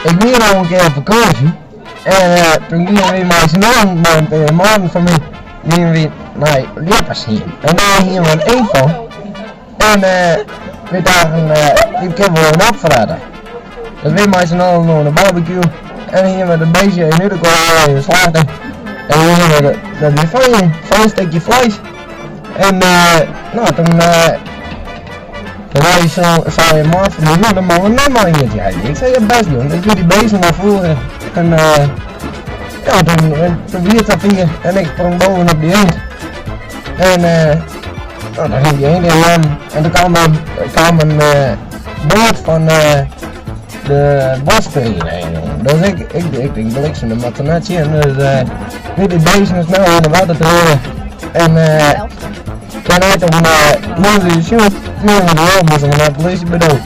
Ik wie no in kear op fakânsje en toen giene wy mei syn allen, mei in pear maten fan my, giene wy nei Ljeppershiem. En dêr hiene we in eend fan. En wy dachten, dy kinne we wol opfrette. Dus wy mei syn allen oan de barbecue en hiene we dat beestje even út elkoar even slachte. En hiene we dat wie fijn, fijn stikje fleis. En no, toen toen sei in maat fan my, no dan moatte we noch mar ientsje ha. Ik sei, ja best jong, dus wy dy beesten noch foere. En ja, toen wie it safier en ik sprong bovenop die eend. En no, dan ging die eend in lammen. En toen kaam in boat fan de boskferiening. Dus ik tink, bliksem, dat moat der net tsjin. Dus wy dy beesten snel oan de water treaune. En dêrnei toen moasten we sjoen, moasten we moasten we nei it polysjeburo.